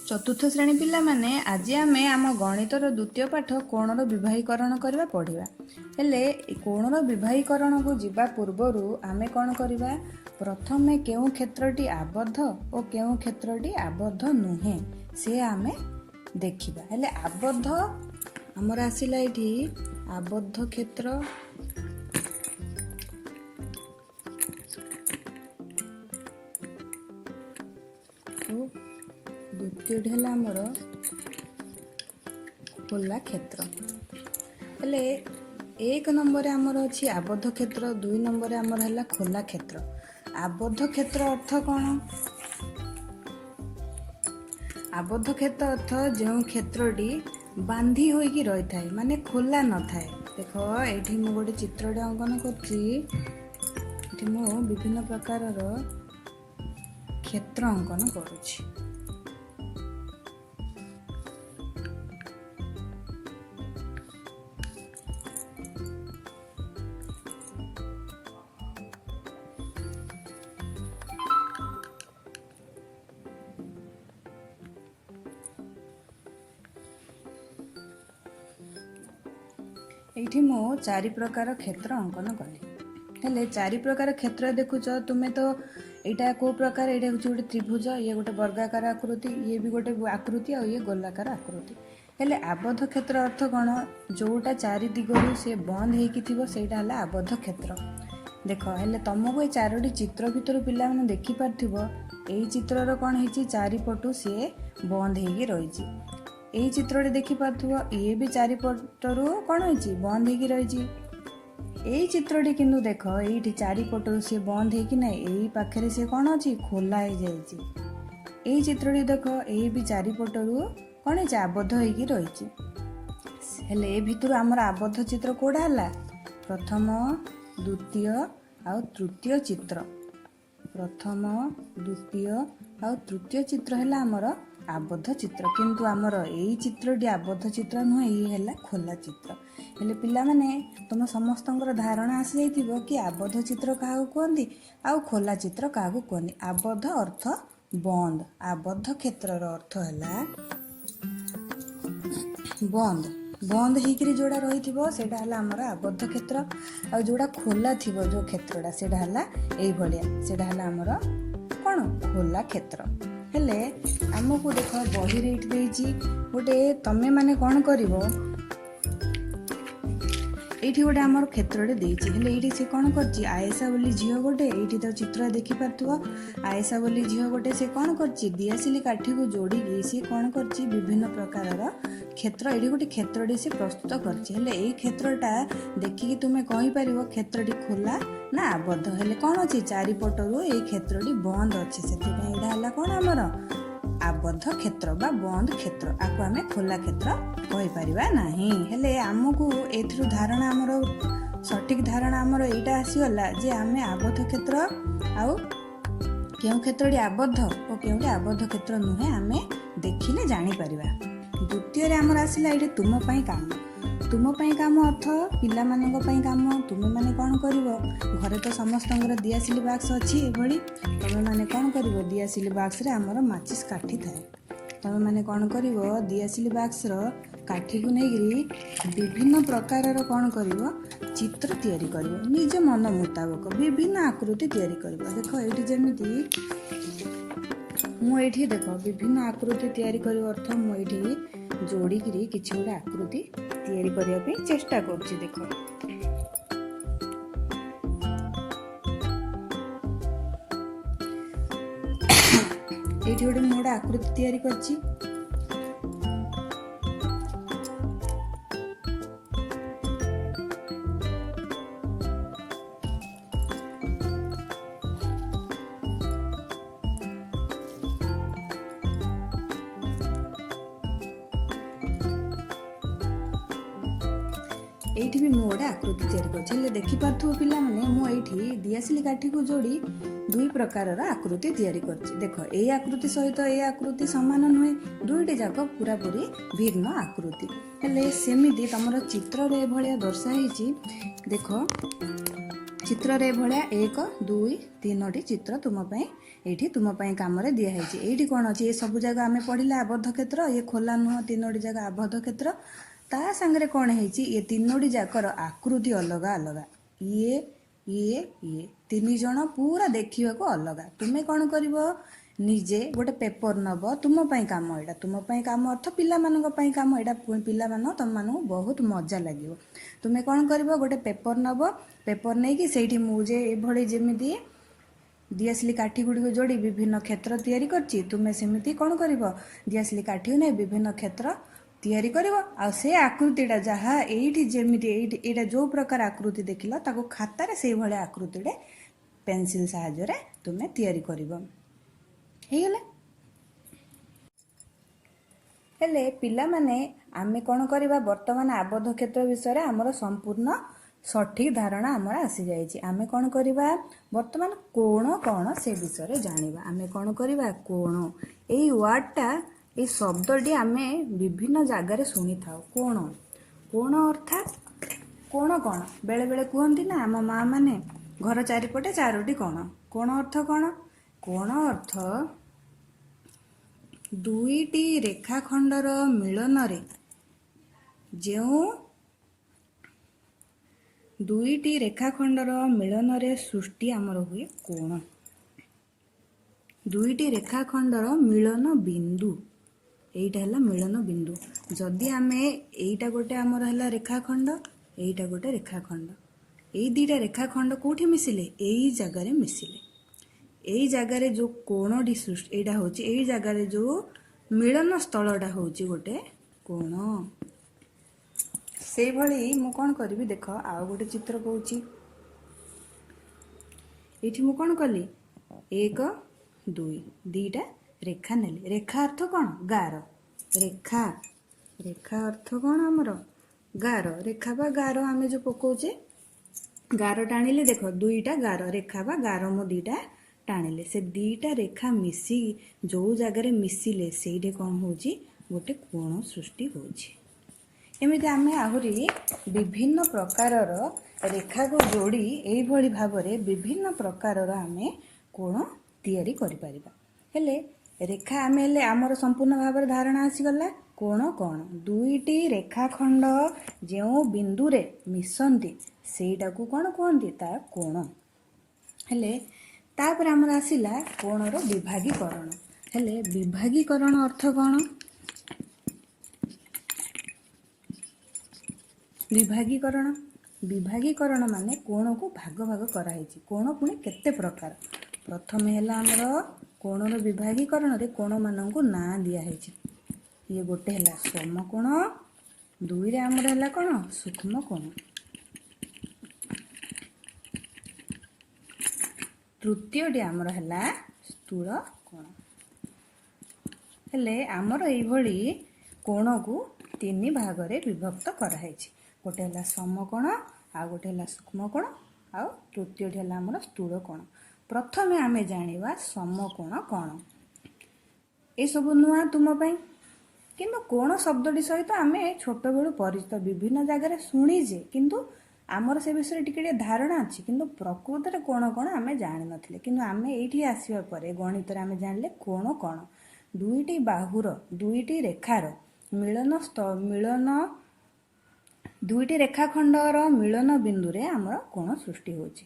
ଚତୁର୍ଥ ଶ୍ରେଣୀ ପିଲାମାନେ, ଆଜି ଆମେ ଆମ ଗଣିତର ଦ୍ୱିତୀୟ ପାଠ କୋଣର ବିବାହୀକରଣ କରିବା ପଢ଼ିବା। ହେଲେ କୋଣର ବିବାହୀକରଣକୁ ଯିବା ପୂର୍ବରୁ ଆମେ କ'ଣ କରିବା? ପ୍ରଥମେ କେଉଁ କ୍ଷେତ୍ରଟି ଆବଦ୍ଧ ଓ କେଉଁ କ୍ଷେତ୍ରଟି ଆବଦ୍ଧ ନୁହେଁ ସେ ଆମେ ଦେଖିବା। ହେଲେ ଆବଦ୍ଧ ଆମର ଆସିଲା ଏଇଠି ଆବଦ୍ଧ କ୍ଷେତ୍ର ଓ ଦ୍ୱିତୀୟଟି ହେଲା ଆମର ଖୋଲା କ୍ଷେତ୍ର। ହେଲେ 1 ନମ୍ବରରେ ଆମର ଅଛି ଆବଦ୍ଧ କ୍ଷେତ୍ର, 2 ନମ୍ବରରେ ଆମର ହେଲା ଖୋଲା କ୍ଷେତ୍ର। ଆବଦ୍ଧ କ୍ଷେତ୍ର ଅର୍ଥ କ'ଣ? ଆବଦ୍ଧ କ୍ଷେତ୍ର ଅର୍ଥ ଯେଉଁ କ୍ଷେତ୍ରଟି ବାନ୍ଧି ହୋଇକି ରହିଥାଏ, ମାନେ ଖୋଲା ନଥାଏ। ଦେଖ, ଏଇଠି ମୁଁ ଗୋଟେ ଚିତ୍ରଟେ ଅଙ୍କନ କରୁଛି। ଏଠି ମୁଁ ବିଭିନ୍ନ ପ୍ରକାରର କ୍ଷେତ୍ର ଅଙ୍କନ କରୁଛି। ଏଇଠି ମୁଁ 4 ପ୍ରକାର କ୍ଷେତ୍ର ଅଙ୍କନ କଲି। ହେଲେ 4 ପ୍ରକାର କ୍ଷେତ୍ର ଦେଖୁଛ ତୁମେ ତ, ଏଇଟା କେଉଁ ପ୍ରକାର? ଏଇଟା ହେଉଛି ଗୋଟେ ତ୍ରିଭୁଜ, ଇଏ ଗୋଟେ ବର୍ଗାକାର ଆକୃତି, ଇଏ ବି ଗୋଟେ ଆକୃତି, ଆଉ ଇଏ ଗୋଲାକାର ଆକୃତି। ହେଲେ ଆବଦ୍ଧ କ୍ଷେତ୍ର ଅର୍ଥ କ'ଣ? ଯେଉଁଟା 4 ଦିଗରୁ ସେ ବନ୍ଦ ହେଇକି ଥିବ ସେଇଟା ହେଲା ଆବଦ୍ଧ କ୍ଷେତ୍ର। ଦେଖ, ହେଲେ ତମକୁ ଏ 4ଟି ଚିତ୍ର ଭିତରୁ ପିଲାମାନେ ଦେଖିପାରୁଥିବ, ଏଇ ଚିତ୍ରର କ'ଣ ହେଇଛି? ଚାରିପଟୁ ସିଏ ବନ୍ଦ ହେଇକି ରହିଛି। ଏଇ ଚିତ୍ରଟି ଦେଖିପାରୁଥିବ, ଇଏ ବି ଚାରିପଟରୁ କ'ଣ ହେଇଛି? ବନ୍ଦ ହେଇକି ରହିଛି। ଏଇ ଚିତ୍ରଟି କିନ୍ତୁ ଦେଖ, ଏଇଠି ଚାରିପଟରୁ ସିଏ ବନ୍ଦ ହେଇକି ନାହିଁ, ଏଇ ପାଖରେ ସିଏ କ'ଣ ଅଛି? ଖୋଲା ହେଇଯାଇଛି। ଏଇ ଚିତ୍ରଟି ଦେଖ, ଏଇ ବି ଚାରିପଟରୁ କ'ଣ ହେଇଛି? ଆବଦ୍ଧ ହେଇକି ରହିଛି। ହେଲେ ଏ ଭିତରୁ ଆମର ଆବଦ୍ଧ ଚିତ୍ର କୋଉଟା ହେଲା? ପ୍ରଥମ, ଦ୍ୱିତୀୟ ଆଉ ତୃତୀୟ ଚିତ୍ର। ପ୍ରଥମ, ଦ୍ୱିତୀୟ ଆଉ ତୃତୀୟ ଚିତ୍ର ହେଲା ଆମର ଆବଦ୍ଧ ଚିତ୍ର। କିନ୍ତୁ ଆମର ଏଇ ଚିତ୍ରଟି ଆବଦ୍ଧ ଚିତ୍ର ନୁହେଁ, ଇଏ ହେଲା ଖୋଲା ଚିତ୍ର। ହେଲେ ପିଲାମାନେ, ତୁମ ସମସ୍ତଙ୍କର ଧାରଣା ଆସିଯାଇଥିବ କି ଆବଦ୍ଧ ଚିତ୍ର କାହାକୁ କୁହନ୍ତି ଆଉ ଖୋଲା ଚିତ୍ର କାହାକୁ କୁହନ୍ତି। ଆବଦ୍ଧ ଅର୍ଥ ବନ୍ଦ। ଆବଦ୍ଧ କ୍ଷେତ୍ରର ଅର୍ଥ ହେଲା ବନ୍ଦ। ବନ୍ଦ ହେଇକିରି ଯେଉଁଟା ରହିଥିବ ସେଇଟା ହେଲା ଆମର ଆବଦ୍ଧ କ୍ଷେତ୍ର। ଆଉ ଯେଉଁଟା ଖୋଲା ଥିବ ଯେଉଁ କ୍ଷେତ୍ରଟା, ସେଇଟା ହେଲା ଏଇଭଳିଆ, ସେଇଟା ହେଲା ଆମର କ'ଣ? ଖୋଲା କ୍ଷେତ୍ର। ହେଲେ ଆମକୁ ଦେଖ, ବହିରେ ଏଇଠି ଦେଇଛି ଗୋଟେ, ତମେ ମାନେ କ'ଣ କରିବ? ଏଇଠି ଗୋଟେ ଆମର କ୍ଷେତ୍ରଟେ ଦେଇଛି। ହେଲେ ଏଇଠି ସେ କ'ଣ କରିଛି? ଆଏସା ବୋଲି ଝିଅ ଗୋଟେ, ଏଇଠି ତ ଚିତ୍ର ଦେଖିପାରୁଥିବ, ଆଏସା ବୋଲି ଝିଅ ଗୋଟେ, ସେ କ'ଣ କରିଛି? ଦିଆସିଲି କାଠିକୁ ଯୋଡ଼ିକି ସେ କ'ଣ କରିଛି? ବିଭିନ୍ନ ପ୍ରକାରର କ୍ଷେତ୍ର, ଏଇଠି ଗୋଟେ କ୍ଷେତ୍ରଟି ସେ ପ୍ରସ୍ତୁତ କରିଛି। ହେଲେ ଏଇ କ୍ଷେତ୍ରଟା ଦେଖିକି ତୁମେ କହିପାରିବ କ୍ଷେତ୍ରଟି ଖୋଲା ନା ଆବଦ୍ଧ? ହେଲେ କ'ଣ ଅଛି? ଚାରିପଟରୁ ଏଇ କ୍ଷେତ୍ରଟି ବନ୍ଦ ଅଛି। ସେଥିପାଇଁ ଏଇଟା ହେଲା କ'ଣ ଆମର ଆବଦ୍ଧ କ୍ଷେତ୍ର ବା ବନ୍ଦ କ୍ଷେତ୍ର। ଆକୁ ଆମେ ଖୋଲା କ୍ଷେତ୍ର କହିପାରିବା ନାହିଁ। ହେଲେ ଆମକୁ ଏଥିରୁ ଧାରଣା, ଆମର ସଠିକ ଧାରଣା ଆମର ଏଇଟା ଆସିଗଲା ଯେ ଆମେ ଆବଦ୍ଧ କ୍ଷେତ୍ର ଆଉ କେଉଁ କ୍ଷେତ୍ରଟି ଆବଦ୍ଧ ଓ କେଉଁଟି ଆବଦ୍ଧ କ୍ଷେତ୍ର ନୁହେଁ ଆମେ ଦେଖିଲେ ଜାଣିପାରିବା। ଦ୍ୱିତୀୟରେ ଆମର ଆସିଲା ଏଇଠି ତୁମ ପାଇଁ କାମ। ତୁମ ପାଇଁ କାମ ଅର୍ଥ ପିଲାମାନଙ୍କ ପାଇଁ କାମ। ତୁମେମାନେ କ'ଣ କରିବ? ଘରେ ତ ସମସ୍ତଙ୍କର ଦିଆସିଲି ବାକ୍ସ ଅଛି ଏଭଳି। ତୁମେମାନେ କ'ଣ କରିବ? ଦିଆସିଲି ବାକ୍ସରେ ଆମର ମାଚିସ୍ କାଠି ଥାଏ। ତୁମେମାନେ କ'ଣ କରିବ? ଦିଆସିଲି ବାକ୍ସର କାଠିକୁ ନେଇକିରି ବିଭିନ୍ନ ପ୍ରକାରର କ'ଣ କରିବ? ଚିତ୍ର ତିଆରି କରିବ। ନିଜ ମନ ମୁତାବକ ବିଭିନ୍ନ ଆକୃତି ତିଆରି କରିବ। ଦେଖ, ଏଇଠି ଯେମିତି ମୁଁ ଏଇଠି ଦେଖ, ବିଭିନ୍ନ ଆକୃତି ତିଆରି କରିବ ଅର୍ଥ ମୁଁ ଏଇଠି ଯୋଡ଼ିକିରି କିଛି ଗୋଟେ ଆକୃତି ତିଆରି କରିବା ପାଇଁ ଚେଷ୍ଟା କରୁଛି। ଦେଖ, ଏଇଠି ଗୋଟେ ମୁଁ ଗୋଟେ ଆକୃତି ତିଆରି କରିଛି। ଏଇଠି ବି ମୁଁ ଗୋଟେ ଆକୃତି ତିଆରି କରିଛି। ହେଲେ ଦେଖିପାରୁଥିବ ପିଲାମାନେ, ମୁଁ ଏଇଠି ଦିଆସିଲି କାଠିକୁ ଯୋଡ଼ି 2 ପ୍ରକାରର ଆକୃତି ତିଆରି କରିଛି। ଦେଖ, ଏଇ ଆକୃତି ସହିତ ଏଇ ଆକୃତି ସମାନ ନୁହେଁ, ଦୁଇଟି ଯାକ ପୁରାପୁରି ଭିନ୍ନ ଆକୃତି। ହେଲେ ସେମିତି ତମର ଚିତ୍ରରେ ଏଭଳିଆ ଦର୍ଶା ହେଇଛି। ଦେଖ, ଚିତ୍ରରେ ଏଭଳିଆ 1 2 3ଟି ଚିତ୍ର ତୁମ ପାଇଁ ଏଇଠି ତୁମ ପାଇଁ କାମରେ ଦିଆହେଇଛି। ଏଇଠି କ'ଣ ଅଛି? ଏ ସବୁ ଜାଗା ଆମେ ପଢ଼ିଲେ ଆବଦ୍ଧ କ୍ଷେତ୍ର, ଇଏ ଖୋଲା ନୁହଁ, 3ଟି ଜାଗା ଆବଦ୍ଧ କ୍ଷେତ୍ର। ତା ସାଙ୍ଗରେ କ'ଣ ହେଇଛି? ଇଏ 3ଟି ଯାକର ଆକୃତି ଅଲଗା ଅଲଗା। ଇଏ ଇଏ ଇଏ 3 ଜଣ ପୁରା ଦେଖିବାକୁ ଅଲଗା। ତୁମେ କ'ଣ କରିବ? ନିଜେ ଗୋଟେ ପେପର ନେବ। ତୁମ ପାଇଁ କାମ ଏଇଟା, ତୁମ ପାଇଁ କାମ ଅର୍ଥ ପିଲାମାନଙ୍କ ପାଇଁ କାମ ଏଇଟା। ପିଲାମାନ ତୁମମାନଙ୍କୁ ବହୁତ ମଜା ଲାଗିବ। ତୁମେ କ'ଣ କରିବ? ଗୋଟେ ପେପର ନେବ। ପେପର ନେଇକି ସେଇଠି ମୁଁ ଯେ ଏଭଳି ଯେମିତି ଦିଆସିଲି କାଠି ଗୁଡ଼ିକୁ ଯୋଡ଼ି ବିଭିନ୍ନ କ୍ଷେତ୍ର ତିଆରି କରିଛି, ତୁମେ ସେମିତି କ'ଣ କରିବ? ଦିଆସିଲି କାଠିକୁ ନେଇ ବିଭିନ୍ନ କ୍ଷେତ୍ର ତିଆରି କରିବ। ଆଉ ସେ ଆକୃତିଟା ଯାହା ଏଇଠି ଯେମିତି ଏଇଠି ଏଇଟା ଯେଉଁ ପ୍ରକାର ଆକୃତି ଦେଖିଲ, ତାକୁ ଖାତାରେ ସେଇଭଳିଆ ଆକୃତିରେ ପେନସିଲ୍ ସାହାଯ୍ୟରେ ତୁମେ ତିଆରି କରିବ। ହେଇଗଲା। ହେଲେ ପିଲାମାନେ, ଆମେ କ'ଣ କରିବା? ବର୍ତ୍ତମାନ ଆବଦ୍ଧ କ୍ଷେତ୍ର ବିଷୟରେ ଆମର ସମ୍ପୂର୍ଣ୍ଣ ସଠିକ୍ ଧାରଣା ଆମର ଆସିଯାଇଛି। ଆମେ କ'ଣ କରିବା? ବର୍ତ୍ତମାନ କୋଣ କ'ଣ ସେ ବିଷୟରେ ଜାଣିବା। ଆମେ କ'ଣ କରିବା? କୋଣ, ଏଇ ୱାର୍ଡ଼ଟା, ଏଇ ଶବ୍ଦଟି ଆମେ ବିଭିନ୍ନ ଜାଗାରେ ଶୁଣିଥାଉ। କୋଣ, କୋଣ ଅର୍ଥାତ୍ କୋଣ କ'ଣ? ବେଳେବେଳେ କୁହନ୍ତି ନା ଆମ ମା ମାନେ, ଘର ଚାରିପଟେ ଚାରୋଟି କୋଣ। କୋଣ ଅର୍ଥ କ'ଣ? କୋଣ ଅର୍ଥ ଦୁଇଟି ରେଖାଖଣ୍ଡର ମିଳନରେ ଯେଉଁ ଦୁଇଟି ରେଖାଖଣ୍ଡର ମିଳନରେ ସୃଷ୍ଟି ଆମର ହୁଏ କୋଣ। ଦୁଇଟି ରେଖାଖଣ୍ଡର ମିଳନ ବିନ୍ଦୁ, ଏଇଟା ହେଲା ମିଳନ ବିନ୍ଦୁ। ଯଦି ଆମେ ଏଇଟା ଗୋଟେ ଆମର ହେଲା ରେଖାଖଣ୍ଡ, ଏଇଟା ଗୋଟେ ରେଖାଖଣ୍ଡ, ଏଇ ଦୁଇଟା ରେଖାଖଣ୍ଡ କେଉଁଠି ମିଶିଲେ? ଏଇ ଜାଗାରେ ମିଶିଲେ। ଏଇ ଜାଗାରେ ଯେଉଁ କୋଣଟି ସୃଷ୍ଟି, ଏଇଟା ହେଉଛି ଏଇ ଜାଗାରେ ଯେଉଁ ମିଳନ ସ୍ଥଳଟା ହେଉଛି ଗୋଟେ କୋଣ। ସେଇଭଳି ମୁଁ କ'ଣ କରିବି ଦେଖ, ଆଉ ଗୋଟେ ଚିତ୍ର କହୁଛି। ଏଇଠି ମୁଁ କ'ଣ କଲି? 1 2 ଦୁଇଟା ରେଖା ନେଲି। ରେଖା ଅର୍ଥ କ'ଣ? ଗାର। ରେଖା, ରେଖା ଅର୍ଥ କ'ଣ ଆମର? ଗାର। ରେଖା ବା ଗାର ଆମେ ଯେଉଁ ପକଉଛେ, ଗାର ଟାଣିଲେ ଦେଖ ଦୁଇଟା ଗାର, ରେଖା ବା ଗାର ମୁଁ ଦୁଇଟା ଟାଣିଲେ, ସେ ଦୁଇଟା ରେଖା ମିଶି ଯେଉଁ ଜାଗାରେ ମିଶିଲେ ସେଇଠି କ'ଣ ହେଉଛି? ଗୋଟେ କୋଣ ସୃଷ୍ଟି ହେଉଛି। ଏମିତି ଆମେ ଆହୁରି ବିଭିନ୍ନ ପ୍ରକାରର ରେଖାକୁ ଯୋଡ଼ି ଏଇଭଳି ଭାବରେ ବିଭିନ୍ନ ପ୍ରକାରର ଆମେ କୋଣ ତିଆରି କରିପାରିବା। ହେଲେ ରେଖା ଆମେ ହେଲେ ଆମର ସମ୍ପୂର୍ଣ୍ଣ ଭାବରେ ଧାରଣା ଆସିଗଲା କୋଣ କ'ଣ। ଦୁଇଟି ରେଖାଖଣ୍ଡ ଯେଉଁ ବିନ୍ଦୁରେ ମିଶନ୍ତି ସେଇଟାକୁ କ'ଣ କୁହନ୍ତି? ତା କୋଣ। ହେଲେ ତାପରେ ଆମର ଆସିଲା କୋଣର ବିଭାଗୀକରଣ। ହେଲେ ବିଭାଗୀକରଣ ଅର୍ଥ କ'ଣ? ବିଭାଗୀକରଣ, ବିଭାଗୀକରଣ ମାନେ କୋଣକୁ ଭାଗ ଭାଗ କରାହେଇଛି। କୋଣ ପୁଣି କେତେ ପ୍ରକାର? ପ୍ରଥମେ ହେଲା ଆମର କୋଣର ବିଭାଗୀକରଣରେ କୋଣମାନଙ୍କୁ ନାଁ ଦିଆହେଇଛି। ଇଏ ଗୋଟେ ହେଲା ସମକୋଣ, 2ରେ ଆମର ହେଲା କ'ଣ? ସୂକ୍ଷ୍ମ କୋଣ, ତୃତୀୟଟି ଆମର ହେଲା ସ୍ଥୂଳ କୋଣ। ହେଲେ ଆମର ଏଇଭଳି କୋଣକୁ 3 ଭାଗରେ ବିଭକ୍ତ କରାହେଇଛି। ଗୋଟେ ହେଲା ସମକୋଣ, ଆଉ ଗୋଟେ ହେଲା ସୂକ୍ଷ୍ମ କୋଣ, ଆଉ ତୃତୀୟଟି ହେଲା ଆମର ସ୍ଥୂଳ କୋଣ। ପ୍ରଥମେ ଆମେ ଜାଣିବା ସମକୋଣ କ'ଣ। ଏସବୁ ନୂଆ ତୁମ ପାଇଁ, କିନ୍ତୁ କୋଣ ଶବ୍ଦଟି ସହିତ ଆମେ ଛୋଟବେଳୁ ପରିଚିତ, ବିଭିନ୍ନ ଜାଗାରେ ଶୁଣିଛେ, କିନ୍ତୁ ଆମର ସେ ବିଷୟରେ ଟିକେ ଟିକେ ଧାରଣା ଅଛି, କିନ୍ତୁ ପ୍ରକୃତରେ କୋଣ କ'ଣ ଆମେ ଜାଣିନଥିଲେ। କିନ୍ତୁ ଆମେ ଏଇଠି ଆସିବା ପରେ ଗଣିତରେ ଆମେ ଜାଣିଲେ କୋଣ କ'ଣ। ଦୁଇଟି ବାହୁର, ଦୁଇଟି ରେଖାର ମିଳନ, ମିଳନ, ଦୁଇଟି ରେଖାଖଣ୍ଡର ମିଳନ ବିନ୍ଦୁରେ ଆମର କୋଣ ସୃଷ୍ଟି ହେଉଛି।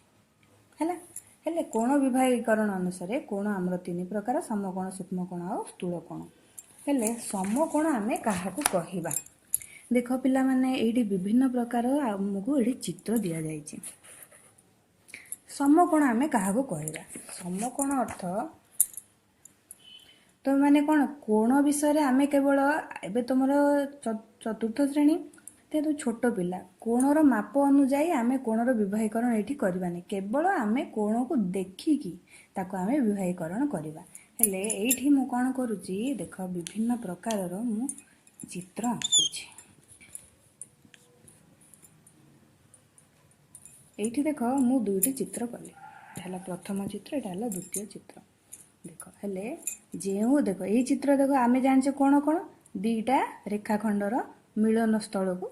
ହେଲା। ହେଲେ କୋଣ ବିଭାଗୀକରଣ ଅନୁସାରେ କୋଣ ଆମର 3 ପ୍ରକାର, ସମକୋଣ, ସୂକ୍ଷ୍ମକୋଣ ଆଉ ସ୍ଥୂଳ କୋଣ। ହେଲେ ସମକୋଣ ଆମେ କାହାକୁ କହିବା? ଦେଖ ପିଲାମାନେ, ଏଇଠି ବିଭିନ୍ନ ପ୍ରକାର ଆମକୁ ଏଇଠି ଚିତ୍ର ଦିଆଯାଇଛି। ସମକୋଣ ଆମେ କାହାକୁ କହିବା? ସମକୋଣ ଅର୍ଥ ତୁମେମାନେ କ'ଣ କୋଣ ବିଷୟରେ ଆମେ କେବଳ ଏବେ ତୁମର ଚତୁର୍ଥ ଶ୍ରେଣୀ, ଯେହେତୁ ଛୋଟ ପିଲା, କୋଣର ମାପ ଅନୁଯାୟୀ ଆମେ କୋଣର ବିଭାଗୀକରଣ ଏଇଠି କରିବାନି। କେବଳ ଆମେ କୋଣକୁ ଦେଖିକି ତାକୁ ଆମେ ବିଭାଗୀକରଣ କରିବା। ହେଲେ ଏଇଠି ମୁଁ କ'ଣ କରୁଛି ଦେଖ, ବିଭିନ୍ନ ପ୍ରକାରର ମୁଁ ଚିତ୍ର ଆଙ୍କୁଛି। ଏଇଠି ଦେଖ ମୁଁ ଦୁଇଟି ଚିତ୍ର କଲି। ଏଇଟା ହେଲା ପ୍ରଥମ ଚିତ୍ର, ଏଇଟା ହେଲା ଦ୍ୱିତୀୟ ଚିତ୍ର। ଦେଖ, ହେଲେ ଯେଉଁ ଦେଖ ଏଇ ଚିତ୍ର ଦେଖ, ଆମେ ଜାଣିଛେ କୋଣ କ'ଣ? ଦୁଇଟା ରେଖାଖଣ୍ଡର ମିଳନ ସ୍ଥଳକୁ,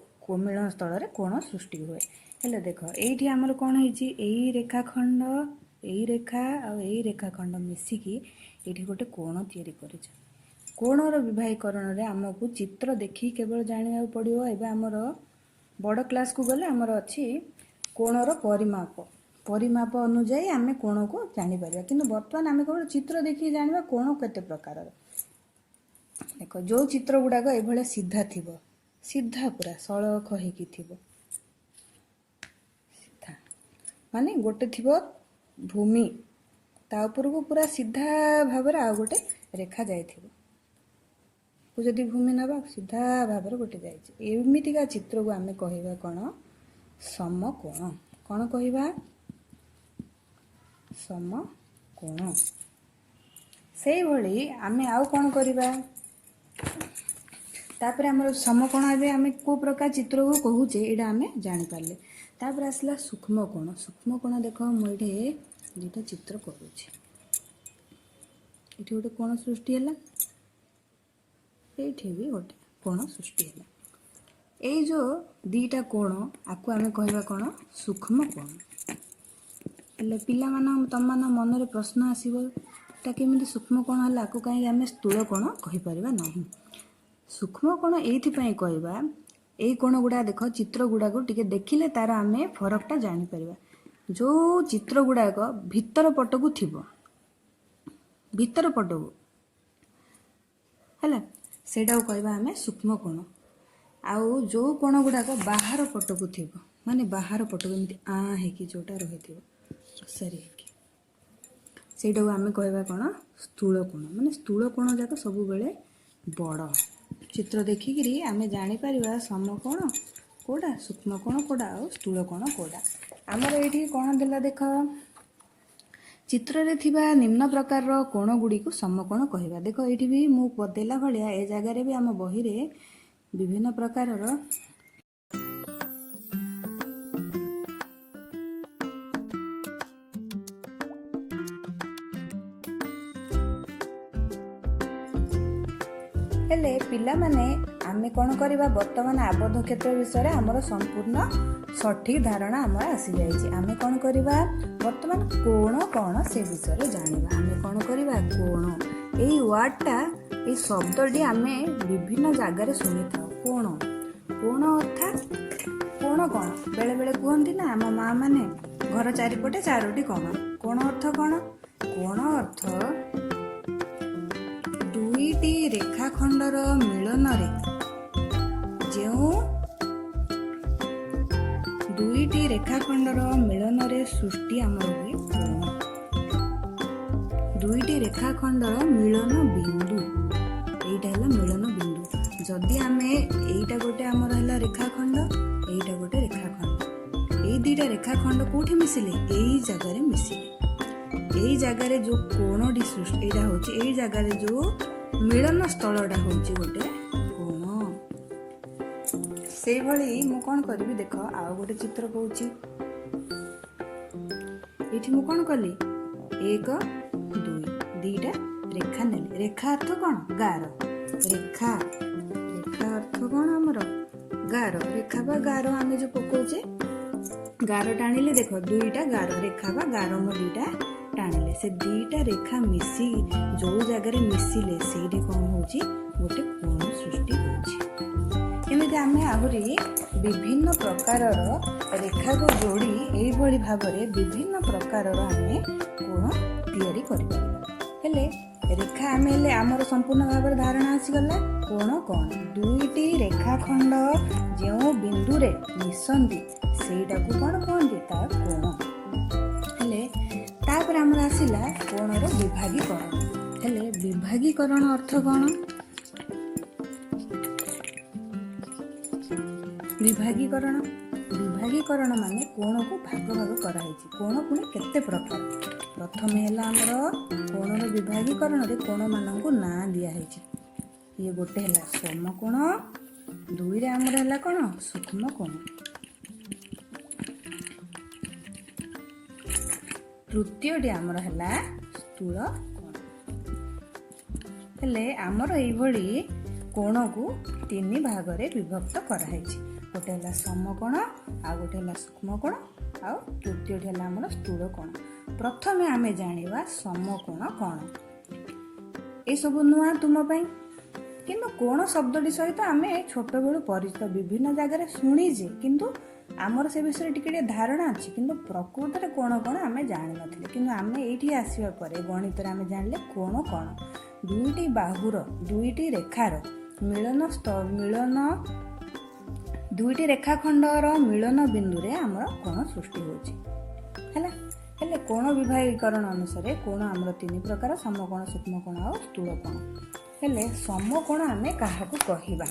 ମିଳନ ସ୍ଥଳରେ କୋଣ ସୃଷ୍ଟି ହୁଏ। ହେଲେ ଦେଖ, ଏଇଠି ଆମର କ'ଣ ହେଇଛି? ଏଇ ରେଖାଖଣ୍ଡ, ଏଇ ରେଖା ଆଉ ଏଇ ରେଖାଖଣ୍ଡ ମିଶିକି ଏଇଠି ଗୋଟେ କୋଣ ତିଆରି କରିଛି। କୋଣର ବିଭାଗୀକରଣରେ ଆମକୁ ଚିତ୍ର ଦେଖିକି କେବଳ ଜାଣିବାକୁ ପଡ଼ିବ। ଏବେ ଆମର ବଡ଼ କ୍ଲାସ୍କୁ ଗଲେ ଆମର ଅଛି କୋଣର ପରିମାପ। ପରିମାପ ଅନୁଯାୟୀ ଆମେ କୋଣକୁ ଜାଣିପାରିବା, କିନ୍ତୁ ବର୍ତ୍ତମାନ ଆମେ କେବଳ ଚିତ୍ର ଦେଖିକି ଜାଣିବା କୋଣ କେତେ ପ୍ରକାରର। ଦେଖ, ଯେଉଁ ଚିତ୍ର ଗୁଡ଼ାକ ଏଭଳିଆ ସିଧା ଥିବ, ସିଧା ପୁରା ସଳଖ ହେଇକି ଥିବ, ସିଧା ମାନେ ଗୋଟେ ଥିବ ଭୂମି, ତା ଉପରକୁ ପୁରା ସିଧା ଭାବରେ ଆଉ ଗୋଟେ ରେଖା ଯାଇଥିବ। ଯଦି ଭୂମି ନେବା, ସିଧା ଭାବରେ ଗୋଟେ ଯାଇଛି, ଏମିତିକା ଚିତ୍ରକୁ ଆମେ କହିବା କ'ଣ? ସମକୋଣ। କ'ଣ କହିବା? ସମକୋଣ। ସେଇଭଳି ଆମେ ଆଉ କ'ଣ କରିବା? ତାପରେ ଆମର ସମକୋଣ, ଏବେ ଆମେ କେଉଁ ପ୍ରକାର ଚିତ୍ରକୁ କହୁଛେ, ଏଇଟା ଆମେ ଜାଣିପାରିଲେ। ତାପରେ ଆସିଲା ସୂକ୍ଷ୍ମ କୋଣ। ସୂକ୍ଷ୍ମ କୋଣ ଦେଖ, ମୁଁ ଏଇଠି ଦୁଇଟା ଚିତ୍ର କରୁଛି। ଏଠି ଗୋଟେ କୋଣ ସୃଷ୍ଟି ହେଲା, ଏଇଠି ବି ଗୋଟେ କୋଣ ସୃଷ୍ଟି ହେଲା। ଏଇ ଯେଉଁ ଦୁଇଟା କୋଣ, ଆକୁ ଆମେ କହିବା କ'ଣ? ସୂକ୍ଷ୍ମ କୋଣ। ହେଲେ ପିଲାମାନଙ୍କ, ତମମାନଙ୍କ ମନରେ ପ୍ରଶ୍ନ ଆସିବ, ଏଟା କେମିତି ସୂକ୍ଷ୍ମ କୋଣ ହେଲା? ଆକୁ କାହିଁକି ଆମେ ସ୍ଥୂଳ କୋଣ କହିପାରିବା ନାହିଁ? ସୂକ୍ଷ୍ମ କୋଣ ଏଇଥିପାଇଁ କହିବା, ଏଇ କୋଣ ଗୁଡ଼ା ଦେଖ, ଚିତ୍ର ଗୁଡ଼ାକୁ ଟିକେ ଦେଖିଲେ ତାର ଆମେ ଫରକଟା ଜାଣିପାରିବା। ଯେଉଁ ଚିତ୍ର ଗୁଡ଼ାକ ଭିତର ପଟକୁ ଥିବ, ଭିତର ପଟକୁ ହେଲା, ସେଇଟାକୁ କହିବା ଆମେ ସୂକ୍ଷ୍ମ କୋଣ। ଆଉ ଯେଉଁ କୋଣ ଗୁଡ଼ାକ ବାହାର ପଟକୁ ଥିବ, ମାନେ ବାହାର ପଟକୁ ଏମିତି ଆଁ ହେଇକି ଯେଉଁଟା ରହିଥିବ, ସରି ହେଇକି, ସେଇଟାକୁ ଆମେ କହିବା କ'ଣ? ସ୍ଥୂଳ କୋଣ। ମାନେ ସ୍ଥୂଳ କୋଣ ଯାକ ସବୁବେଳେ ବଡ଼। ଚିତ୍ର ଦେଖିକିରି ଆମେ ଜାଣିପାରିବା ସମକୋଣ କେଉଁଟା, ସୂକ୍ଷ୍ମ କୋଣ କେଉଁଟା ଆଉ ସ୍ଥୂଳ କୋଣ କେଉଁଟା। ଆମର ଏଇଠି କ'ଣ ଦେଲା ଦେଖ, ଚିତ୍ରରେ ଥିବା ନିମ୍ନ ପ୍ରକାରର କୋଣ ଗୁଡ଼ିକୁ ସମକୋଣ କହିବା। ଦେଖ, ଏଇଠି ବି ମୁଁ ବତେଇଲା ଭଳିଆ ଏ ଜାଗାରେ ବି ଆମ ବହିରେ ବିଭିନ୍ନ ପ୍ରକାରର। ହେଲେ ପିଲାମାନେ, ଆମେ କ'ଣ କରିବା? ବର୍ତ୍ତମାନ ଆବଦ୍ଧ କ୍ଷେତ୍ର ବିଷୟରେ ଆମର ସମ୍ପୂର୍ଣ୍ଣ ସଠିକ୍ ଧାରଣା ଆମର ଆସିଯାଇଛି। ଆମେ କ'ଣ କରିବା? ବର୍ତ୍ତମାନ କୋଣ କ'ଣ ସେ ବିଷୟରେ ଜାଣିବା। ଆମେ କ'ଣ କରିବା? କୋଣ, ଏଇ ୱାର୍ଡ଼ଟା, ଏଇ ଶବ୍ଦଟି ଆମେ ବିଭିନ୍ନ ଜାଗାରେ ଶୁଣିଥାଉ। କୋଣ, କୋଣ ଅର୍ଥାତ୍ କୋଣ କ'ଣ? ବେଳେବେଳେ କୁହନ୍ତି ନା ଆମ ମା ମାନେ, ଘର ଚାରିପଟେ ଚାରୋଟି କୋଣ। କୋଣ ଅର୍ଥ କ'ଣ? କୋଣ ଅର୍ଥ ଦୁଇଟି ରେଖାଖଣ୍ଡର ମିଳନରେ ଯେଉଁ ଦୁଇଟି ରେଖାଖଣ୍ଡର ମିଳନରେ ସୃଷ୍ଟି ଆମର ହୁଏ କୋଣ। ଦୁଇଟି ରେଖାଖଣ୍ଡର ମିଳନ ବିନ୍ଦୁ, ଏଇଟା ହେଲା ମିଳନ ବିନ୍ଦୁ। ଯଦି ଆମେ ଏଇଟା ଗୋଟେ ଆମର ହେଲା ରେଖାଖଣ୍ଡ, ଏଇଟା ଗୋଟେ ରେଖାଖଣ୍ଡ, ଏଇ ଦୁଇଟା ରେଖାଖଣ୍ଡ କୋଉଠି ମିଶିଲେ? ଏଇ ଜାଗାରେ ମିଶିଲେ। ଏଇ ଜାଗାରେ ଯୋଉ କୋଣଟି ସୃଷ୍ଟି, ଏଇଟା ହଉଛି ଏଇ ଜାଗାରେ ଯୋଉ ମିଳନ ସ୍ଥଳଟା ହଉଛି ଗୋଟେ କୋଣ। ସେଇଭଳି ମୁଁ କ'ଣ କରିବି ଦେଖ, ଆଉ ଗୋଟେ ଚିତ୍ର କହୁଛି। ଏଇଠି ମୁଁ କ'ଣ କଲି? ଏକ, ଦୁଇ, ଦିଟା ରେଖା ନେଲି। ରେଖା ଅର୍ଥ କ'ଣ? ଗାର। ରେଖା, ରେଖା ଅର୍ଥ କ'ଣ ଆମର? ଗାର। ରେଖା ବା ଗାର ଆମେ ଯୋଉ ପକଉଛେ, ଗାର ଟାଣିଲେ, ଦେଖ, ଦୁଇଟା ଗାର, ରେଖା ବା ଗାର ମୁଁ ଦିଟା ଟାଣିଲେ, ସେ ଦିଟା ରେଖା ମିଶି ଯୋଉ ଜାଗାରେ ମିଶିଲେ, ସେଇଠି କ'ଣ ହଉଛି? ଗୋଟେ କୋଣ ସୃଷ୍ଟି ହଉଛି। ଏମିତି ଆମେ ଆହୁରି ବିଭିନ୍ନ ପ୍ରକାରର ରେଖାକୁ ଯୋଡ଼ି ଏଇଭଳି ଭାବରେ ବିଭିନ୍ନ ପ୍ରକାରର ଆମେ କୋଣ ତିଆରି କରିପାରିବା। ହେଲେ ରେଖା ଆମେ ହେଲେ ଆମର ସମ୍ପୂର୍ଣ୍ଣ ଭାବରେ ଧାରଣା ଆସିଗଲା କୋଣ କ'ଣ। ଦୁଇଟି ରେଖାଖଣ୍ଡ ଯେଉଁ ବିନ୍ଦୁରେ ମିଶନ୍ତି, ସେଇଟାକୁ କ'ଣ କୁହନ୍ତି? ତା କୋଣ। ହେଲେ ତାପରେ ଆମର ଆସିଲା କୋଣର ବିଭାଗୀକରଣ। ହେଲେ ବିଭାଗୀକରଣ ଅର୍ଥ କ'ଣ? ବିଭାଗୀକରଣ, ବିଭାଗୀକରଣ ମାନେ କୋଣକୁ ଭାଗ ଭାଗ କରାହେଇଛି। କୋଣ ପୁଣି କେତେ ପ୍ରକାର? ପ୍ରଥମେ ହେଲା ଆମର କୋଣର ବିଭାଗୀକରଣରେ କୋଣମାନଙ୍କୁ ନାଁ ଦିଆହେଇଛି। ଇଏ ଗୋଟେ ହେଲା ସମକୋଣ, ଦୁଇରେ ଆମର ହେଲା କ'ଣ? ସୂକ୍ଷ୍ମ କୋଣ, ତୃତୀୟଟି ଆମର ହେଲା ସ୍ଥୂଳ କୋଣ। ହେଲେ ଆମର ଏଇଭଳି କୋଣକୁ ତିନି ଭାଗରେ ବିଭକ୍ତ କରାହେଇଛି। ଗୋଟେ ହେଲା ସମକୋଣ, ଆଉ ଗୋଟେ ହେଲା ସୂକ୍ଷ୍ମକୋଣ, ଆଉ ତୃତୀୟଟି ହେଲା ଆମର ସ୍ଥୂଳ କୋଣ। ପ୍ରଥମେ ଆମେ ଜାଣିବା ସମକୋଣ କ'ଣ। ଏସବୁ ନୂଆ ତୁମ ପାଇଁ, କିନ୍ତୁ କୋଣ ଶବ୍ଦଟି ସହିତ ଆମେ ଛୋଟବେଳୁ ପରିଚିତ, ବିଭିନ୍ନ ଜାଗାରେ ଶୁଣିଛେ, କିନ୍ତୁ ଆମର ସେ ବିଷୟରେ ଟିକେ ଟିକେ ଧାରଣା ଅଛି। କିନ୍ତୁ ପ୍ରକୃତରେ କୋଣ କ'ଣ ଆମେ ଜାଣିନଥିଲେ। କିନ୍ତୁ ଆମେ ଏଇଠି ଆସିବା ପରେ ଗଣିତରେ ଆମେ ଜାଣିଲେ କୋଣ କ'ଣ। ଦୁଇଟି ବାହୁର, ଦୁଇଟି ରେଖାର ମିଳନ, ମିଳନ, ଦୁଇଟି ରେଖାଖଣ୍ଡର ମିଳନ ବିନ୍ଦୁରେ ଆମର କୋଣ ସୃଷ୍ଟି ହେଉଛି। ହେଲା? ହେଲେ କୋଣ ବିଭାଗୀକରଣ ଅନୁସାରେ କୋଣ ଆମର ତିନି ପ୍ରକାର: ସମକୋଣ, ସୂକ୍ଷ୍ମକୋଣ ଆଉ ସ୍ଥୂଳକୋଣ। ହେଲେ ସମକୋଣ ଆମେ କାହାକୁ କହିବା?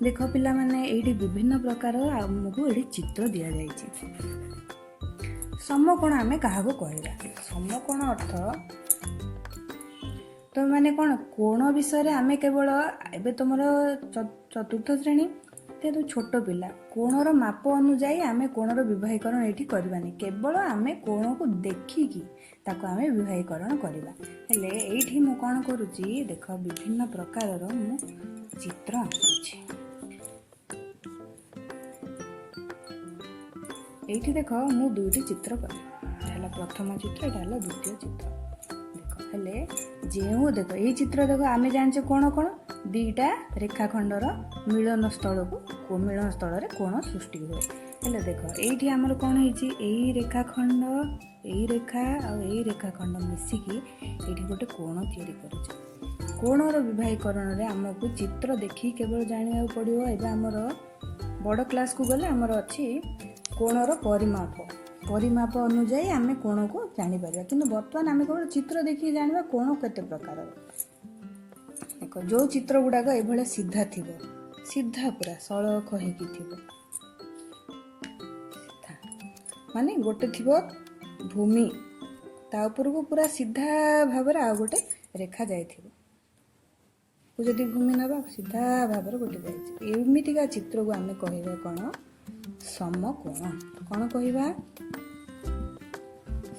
ଦେଖ ପିଲାମାନେ, ଏଇଠି ବିଭିନ୍ନ ପ୍ରକାର ଆମକୁ ଏଇଠି ଚିତ୍ର ଦିଆଯାଇଛି। ସମକୋଣ ଆମେ କାହାକୁ କହିବା? ସମକୋଣ ଅର୍ଥ ତୁମେମାନେ କ'ଣ କୋଣ ବିଷୟରେ ଆମେ କେବଳ ଏବେ ତୁମର ଚତୁର୍ଥ ଶ୍ରେଣୀ, ଯେହେତୁ ଛୋଟ ପିଲା, କୋଣର ମାପ ଅନୁଯାୟୀ ଆମେ କୋଣର ବିଭାଗୀକରଣ ଏଇଠି କରିବାନି। କେବଳ ଆମେ କୋଣକୁ ଦେଖିକି ତାକୁ ଆମେ ବିଭାଗୀକରଣ କରିବା। ହେଲେ ଏଇଠି ମୁଁ କ'ଣ କରୁଛି ଦେଖ, ବିଭିନ୍ନ ପ୍ରକାରର ମୁଁ ଚିତ୍ର ଆଙ୍କୁଛି। ଏଇଠି ଦେଖ, ମୁଁ ଦୁଇଟି ଚିତ୍ର କଲି। ଏଇଟା ହେଲା ପ୍ରଥମ ଚିତ୍ର, ଏଇଟା ହେଲା ଦ୍ୱିତୀୟ ଚିତ୍ର। ଦେଖ, ହେଲେ ଯେଉଁ ଦେଖ ଏଇ ଚିତ୍ର ଦେଖ, ଆମେ ଜାଣିଛେ କୋଣ କ'ଣ? ଦୁଇଟା ରେଖାଖଣ୍ଡର ମିଳନ ସ୍ଥଳକୁ, ମିଳନ ସ୍ଥଳରେ କୋଣ ସୃଷ୍ଟି ହୁଏ। ହେଲେ ଦେଖ, ଏଇଠି ଆମର କ'ଣ ହେଇଛି? ଏଇ ରେଖାଖଣ୍ଡ, ଏଇ ରେଖା ଆଉ ଏଇ ରେଖାଖଣ୍ଡ ମିଶିକି ଏଇଠି ଗୋଟେ କୋଣ ତିଆରି କରିଛି। କୋଣର ବିଭାଗୀକରଣରେ ଆମକୁ ଚିତ୍ର ଦେଖିକି କେବଳ ଜାଣିବାକୁ ପଡ଼ିବ। ଏବେ ଆମର ବଡ଼ କ୍ଲାସ୍କୁ ଗଲେ ଆମର ଅଛି କୋଣର ପରିମାପ। ପରିମାପ ଅନୁଯାୟୀ ଆମେ କୋଣକୁ ଜାଣିପାରିବା, କିନ୍ତୁ ବର୍ତ୍ତମାନ ଆମେ କେବଳ ଚିତ୍ର ଦେଖିକି ଜାଣିବା କୋଣ କେତେ ପ୍ରକାରର। ଦେଖ, ଯେଉଁ ଚିତ୍ର ଗୁଡ଼ାକ ଏଭଳିଆ ସିଧା ଥିବ, ସିଧା ପୁରା ସଳଖ ହେଇକି ଥିବ, ସିଧା ମାନେ ଗୋଟେ ଥିବ ଭୂମି, ତା ଉପରକୁ ପୁରା ସିଧା ଭାବରେ ଆଉ ଗୋଟେ ରେଖା ଯାଇଥିବ। ଯଦି ଭୂମି ନେବା, ସିଧା ଭାବରେ ଗୋଟେ ଯାଇଛି, ଏମିତିକା ଚିତ୍ରକୁ ଆମେ କହିବା କ'ଣ? ସମକୋଣ। କ'ଣ କହିବା?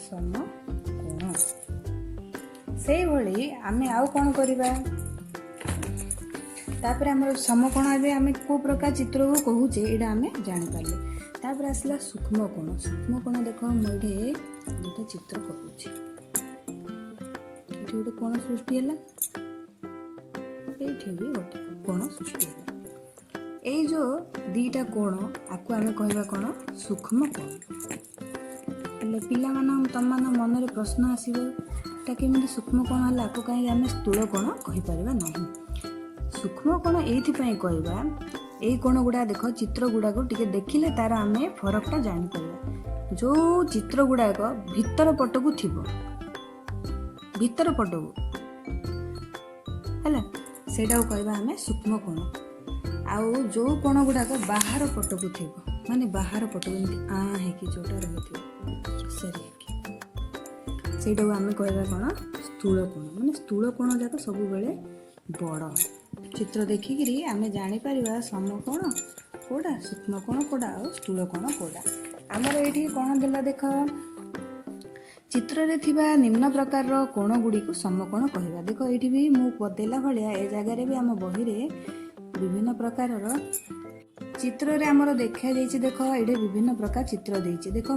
ସମକୋଣ। ସେଇଭଳି ଆମେ ଆଉ କ'ଣ କରିବା? ତାପରେ ଆମର ସମକୋଣ ଏବେ ଆମେ କେଉଁ ପ୍ରକାର ଚିତ୍ରକୁ କହୁଛେ, ଏଇଟା ଆମେ ଜାଣିପାରିଲେ। ତାପରେ ଆସିଲା ସୂକ୍ଷ୍ମ କୋଣ। ସୂକ୍ଷ୍ମ କୋଣ ଦେଖ, ମୁଁ ଏଇଠି ଗୋଟେ ଚିତ୍ର କରୁଛି। ଏଠି ଗୋଟେ କୋଣ ସୃଷ୍ଟି ହେଲା, ଏଇଠି ବି ଗୋଟେ କୋଣ ସୃଷ୍ଟି ହେଲା। ଏଇ ଯୋଉ ଦିଟା କୋଣ, ଆକୁ ଆମେ କହିବା କ'ଣ? ସୂକ୍ଷ୍ମ କୋଣ। ହେଲେ ପିଲାମାନଙ୍କ, ତମମାନଙ୍କ ମନରେ ପ୍ରଶ୍ନ ଆସିବ, ଏଟା କେମିତି ସୂକ୍ଷ୍ମ କୋଣ ହେଲା? ଆକୁ କାହିଁକି ଆମେ ସ୍ଥୂଳ କୋଣ କହିପାରିବା ନାହିଁ? ସୂକ୍ଷ୍ମ କୋଣ ଏଇଥିପାଇଁ କହିବା, ଏଇ କୋଣ ଗୁଡ଼ା ଦେଖ, ଚିତ୍ର ଗୁଡ଼ାକୁ ଟିକେ ଦେଖିଲେ ତାର ଆମେ ଫରକଟା ଜାଣିପାରିବା। ଯୋଉ ଚିତ୍ର ଗୁଡ଼ାକ ଭିତର ପଟକୁ ଥିବ, ଭିତର ପଟକୁ ହେଲା, ସେଇଟାକୁ କହିବା ଆମେ ସୂକ୍ଷ୍ମ କୋଣ। ଆଉ ଯୋଉ କୋଣ ଗୁଡ଼ାକ ବାହାର ପଟକୁ ଥିବ, ମାନେ ବାହାର ପଟକୁ ଏମିତି ଆଁ ହେଇକି ଯୋଉଟା ରହିଥିବ, ସରି ହେଇକି, ସେଇଟାକୁ ଆମେ କହିବା କ'ଣ? ସ୍ଥୂଳ କୋଣ। ମାନେ ସ୍ଥୂଳ କୋଣ ଯାକ ସବୁବେଳେ ବଡ଼। ଚିତ୍ର ଦେଖିକିରି ଆମେ ଜାଣିପାରିବା ସମକୋଣ କୋଉଟା, ସୂକ୍ଷ୍ମ କୋଣ କୋଉଟା ଆଉ ସ୍ଥୂଳ କୋଣ କୋଉଟା। ଆମର ଏଇଠି କ'ଣ ଦେଲା ଦେଖ, ଚିତ୍ରରେ ଥିବା ନିମ୍ନ ପ୍ରକାରର କୋଣ ଗୁଡ଼ିକୁ ସମକୋଣ କହିବା। ଦେଖ, ଏଇଠି ବି ମୁଁ ବତେଇଲା ଭଳିଆ ଏ ଜାଗାରେ ବି ଆମ ବହିରେ ବିଭିନ୍ନ ପ୍ରକାରର ଚିତ୍ରରେ ଆମର ଦେଖାଯାଇଛି। ଦେଖ, ଏଇଠି ବିଭିନ୍ନ ପ୍ରକାର ଚିତ୍ର ଦେଇଛି। ଦେଖ,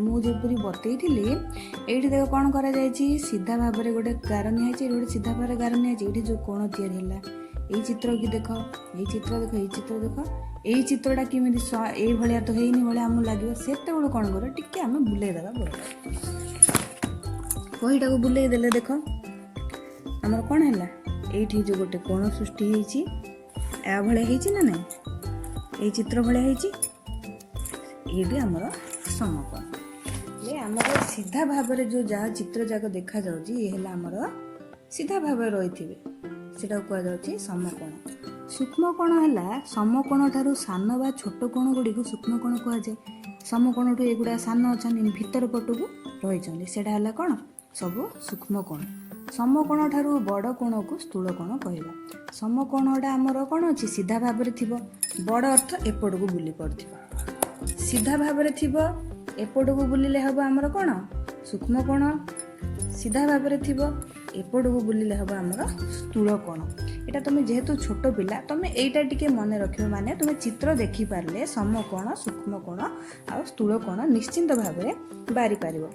ମୁଁ ଯେପରି ବତେଇଥିଲି, ଏଇଠି ଦେଖ କ'ଣ କରାଯାଇଛି। ସିଧା ଭାବରେ ଗୋଟେ ଗାର ନିଆଯାଇଛି, ଏଇଠି ଗୋଟେ ସିଧା ଭାବରେ ଗାର ନିଆଯାଇଛି। ଏଇଠି ଯୋଉ କୋଣ ତିଆରି ହେଲା, ଏଇ ଚିତ୍ର କି ଦେଖ, ଏଇ ଚିତ୍ର ଦେଖ, ଏଇ ଚିତ୍ର ଦେଖ, ଏଇ ଚିତ୍ରଟା କେମିତି ଏଇଭଳିଆ ତ ହେଇନି ଭଳିଆ ଆମକୁ ଲାଗିବ। ସେତେବେଳୁ କ'ଣ କରିବ? ଟିକେ ଆମେ ବୁଲେଇ ଦେବା ବହିଟା। ବହିଟାକୁ ବୁଲେଇ ଦେଲେ ଦେଖ ଆମର କ'ଣ ହେଲା। ଏଇଠି ଯୋଉ ଗୋଟେ କୋଣ ସୃଷ୍ଟି ହେଇଛି, ଏହା ଭଳିଆ ହେଇଛି ନା ନାଇଁ? ଏଇ ଚିତ୍ର ଭଳିଆ ହେଇଛି। ଏଇଠି ଆମର ସମକୋଣ। ହେଲେ ଆମର ସିଧା ଭାବରେ ଯୋଉ ଯାହା ଚିତ୍ର ଯାକ ଦେଖାଯାଉଛି, ଇଏ ହେଲା ଆମର ସିଧା ଭାବରେ ରହିଥିବେ, ସେଟାକୁ କୁହାଯାଉଛି ସମକୋଣ। ସୂକ୍ଷ୍ମ କୋଣ ହେଲା ସମକୋଣ ଠାରୁ ସାନ ବା ଛୋଟ କୋଣ ଗୁଡ଼ିକୁ ସୂକ୍ଷ୍ମ କୋଣ କୁହାଯାଏ। ସମକୋଣଠୁ ଏଗୁଡ଼ା ସାନ ଅଛନ୍ତି, ଭିତର ପଟକୁ ରହିଛନ୍ତି, ସେଇଟା ହେଲା କ'ଣ? ସବୁ ସୂକ୍ଷ୍ମ କୋଣ। ସମକୋଣ ଠାରୁ ବଡ଼ କୋଣକୁ ସ୍ଥୂଳ କୋଣ କହିବା। ସମକୋଣଟା ଆମର କ'ଣ ଅଛି? ସିଧା ଭାବରେ ଥିବ। ବଡ଼ ଅର୍ଥ ଏପଟକୁ ବୁଲି ପଡ଼ୁଥିବ। ସିଧା ଭାବରେ ଥିବ, ଏପଟକୁ ବୁଲିଲେ ହେବ ଆମର କ'ଣ? ସୂକ୍ଷ୍ମ କୋଣ। ସିଧା ଭାବରେ ଥିବ, ଏପଟକୁ ବୁଲିଲେ ହେବ ଆମର ସ୍ଥୂଳ କୋଣ। ଏଇଟା ତୁମେ ଯେହେତୁ ଛୋଟ ପିଲା, ତୁମେ ଏଇଟା ଟିକେ ମନେ ରଖିବ। ମାନେ ତୁମେ ଚିତ୍ର ଦେଖିପାରିଲେ ସମକୋଣ, ସୂକ୍ଷ୍ମକୋଣ ଆଉ ସ୍ଥୂଳକୋଣ ନିଶ୍ଚିନ୍ତ ଭାବରେ ବାରିପାରିବ।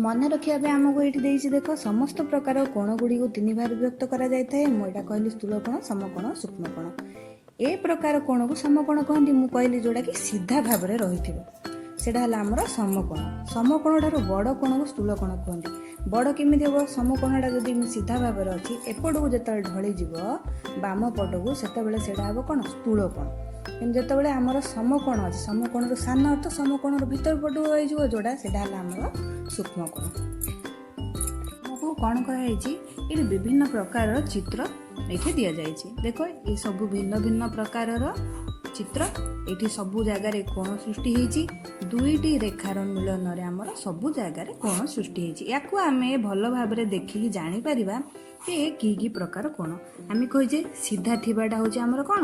ମନେ ରଖିବା ପାଇଁ ଆମକୁ ଏଇଠି ଦେଇଛି ଦେଖ, ସମସ୍ତ ପ୍ରକାର କୋଣ ଗୁଡ଼ିକୁ ତିନି ଭାଗରେ ବିଭକ୍ତ କରାଯାଇଥାଏ। ମୁଁ ଏଇଟା କହିଲି, ସ୍ଥୂଳକୋଣ, ସମକୋଣ, ସୂକ୍ଷ୍ମକୋଣ। ଏ ପ୍ରକାର କୋଣକୁ ସମକୋଣ କହନ୍ତି। ମୁଁ କହିଲି ଯୋଉଟାକି ସିଧା ଭାବରେ ରହିଥିବ, ସେଇଟା ହେଲା ଆମର ସମକୋଣ। ସମକୋଣ ଠାରୁ ବଡ଼ କୋଣକୁ ସ୍ଥୂଳକୋଣ କୁହନ୍ତି। ବଡ଼ କେମିତି ହେବ? ସମକୋଣଟା ଯଦି ସିଧା ଭାବରେ ଅଛି, ଏପଟକୁ ଯେତେବେଳେ ଢଳିଯିବ ବାମ ପଟକୁ, ସେତେବେଳେ ସେଇଟା ହେବ କ'ଣ? ସ୍ଥୂଳକୋଣ। କିନ୍ତୁ ଯେତେବେଳେ ଆମର ସମକୋଣ ଅଛି, ସମକୋଣରୁ ସାନ ଅର୍ଥ ସମକୋଣର ଭିତର ପଟକୁ ରହିଯିବ ଯୋଉଟା, ସେଇଟା ହେଲା ଆମର ସୂକ୍ଷ୍ମକୋଣ। ଆମକୁ କ'ଣ କରାଯାଇଛି? ଏଠି ବିଭିନ୍ନ ପ୍ରକାରର ଚିତ୍ର ଏଇଠି ଦିଆଯାଇଛି। ଦେଖ, ଏ ସବୁ ଭିନ୍ନ ଭିନ୍ନ ପ୍ରକାରର ଚିତ୍ର। ଏଇଠି ସବୁ ଜାଗାରେ କୋଣ ସୃଷ୍ଟି ହେଇଛି। ଦୁଇଟି ରେଖାର ମିଳନରେ ଆମର ସବୁ ଜାଗାରେ କୋଣ ସୃଷ୍ଟି ହେଇଛି। ୟାକୁ ଆମେ ଭଲ ଭାବରେ ଦେଖିକି ଜାଣିପାରିବା ଯେ ଏ କି କି ପ୍ରକାର କୋଣ। ଆମେ କହିଛେ, ସିଧା ଥିବାଟା ହେଉଛି ଆମର କ'ଣ?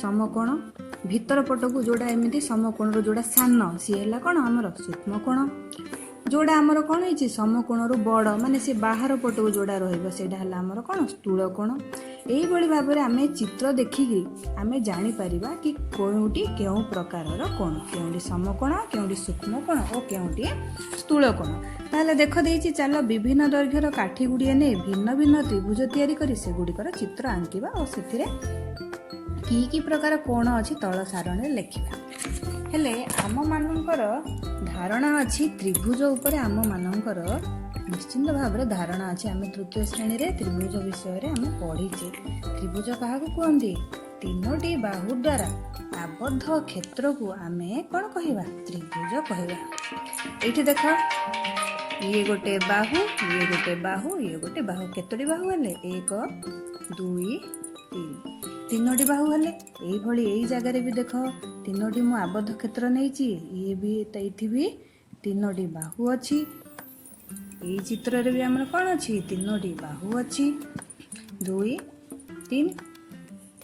ସମକୋଣ। ଭିତର ପଟକୁ ଯୋଉଟା ଏମିତି ସମକୋଣର ଯୋଉଟା ସାନ, ସିଏ ହେଲା କ'ଣ? ଆମର ସୂକ୍ଷ୍ମ କୋଣ। ଯୋଉଟା ଆମର କ'ଣ ହେଇଛି, ସମକୋଣରୁ ବଡ଼, ମାନେ ସେ ବାହାର ପଟକୁ ଯୋଉଟା ରହିବ, ସେଇଟା ହେଲା ଆମର କ'ଣ? ସ୍ଥୂଳ କୋଣ। ଏଇଭଳି ଭାବରେ ଆମେ ଚିତ୍ର ଦେଖିକି ଆମେ ଜାଣିପାରିବା କି କେଉଁଟି କେଉଁ ପ୍ରକାରର କୋଣ, କେଉଁଟି ସମକୋଣ, କେଉଁଟି ସୂକ୍ଷ୍ମ କୋଣ ଓ କେଉଁଟି ସ୍ଥୂଳ କୋଣ। ତାହେଲେ ଦେଖ ଦେଇଛି, ଚାଲ ବିଭିନ୍ନ ଦୈର୍ଘ୍ୟର କାଠି ଗୁଡ଼ିଏ ନେଇ ଭିନ୍ନ ଭିନ୍ନ ତ୍ରିଭୁଜ ତିଆରି କରି ସେଗୁଡ଼ିକର ଚିତ୍ର ଆଙ୍କିବା ଓ ସେଥିରେ କି କି ପ୍ରକାର କୋଣ ଅଛି ତଳ ସାରଣୀରେ ଲେଖିବା। ହେଲେ ଆମମାନଙ୍କର ଧାରଣା ଅଛି ତ୍ରିଭୁଜ ଉପରେ। ଆମମାନଙ୍କର ନିଶ୍ଚିନ୍ତ ଭାବରେ ଧାରଣା ଅଛି। ଆମେ ତୃତୀୟ ଶ୍ରେଣୀରେ ତ୍ରିଭୁଜ ବିଷୟରେ ଆମେ ପଢ଼ିଛେ। ତ୍ରିଭୁଜ କାହାକୁ କୁହନ୍ତି? ତିନୋଟି ବାହୁ ଦ୍ୱାରା ଆବଦ୍ଧ କ୍ଷେତ୍ରକୁ ଆମେ କ'ଣ କହିବା? ତ୍ରିଭୁଜ କହିବା। ଏଇଠି ଦେଖ, ଇଏ ଗୋଟେ ବାହୁ, ଇଏ ଗୋଟେ ବାହୁ, ଇଏ ଗୋଟେ ବାହୁ। କେତୋଟି ବାହୁ ହେଲେ? ଏକ, ଦୁଇ, ତିନି। ତିନୋଟି ବାହୁ ହେଲେ। ଏଇଭଳି ଏଇ ଜାଗାରେ ବି ଦେଖ, ତିନୋଟି ମୁଁ ଆବଦ୍ଧ କ୍ଷେତ୍ର ନେଇଛି। ଇଏ ବି, ଏଇଠି ବି ତିନୋଟି ବାହୁ ଅଛି। ଏଇ ଚିତ୍ରରେ ବି ଆମର କ'ଣ ଅଛି? ତିନୋଟି ବାହୁ ଅଛି, ଦୁଇ, ତିନି।